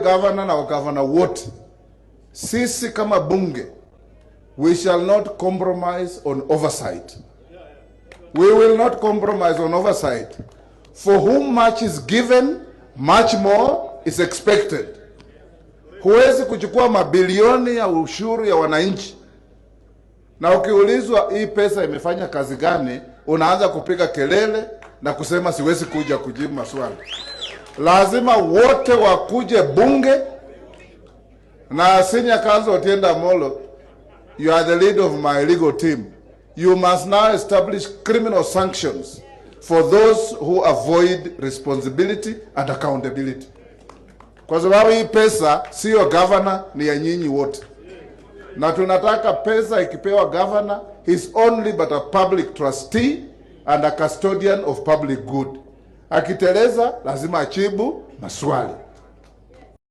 Gavana na wagavana wote, sisi kama bunge, we shall not compromise on oversight. We will not compromise on oversight. For whom much is given, much more is expected. Huwezi kuchukua mabilioni ya ushuru ya wananchi na ukiulizwa hii pesa imefanya kazi gani, unaanza kupiga kelele na kusema siwezi kuja kujibu maswali. Lazima wote wakuje bunge. Na Senior Counsel Otiende Amollo, you are the lead of my legal team. You must now establish criminal sanctions for those who avoid responsibility and accountability, kwa sababu hii pesa siyo governor, ni ya nyinyi wote, na tunataka pesa ikipewa governor, he's only but a public trustee and a custodian of public good. Akiteleza lazima ajibu maswali.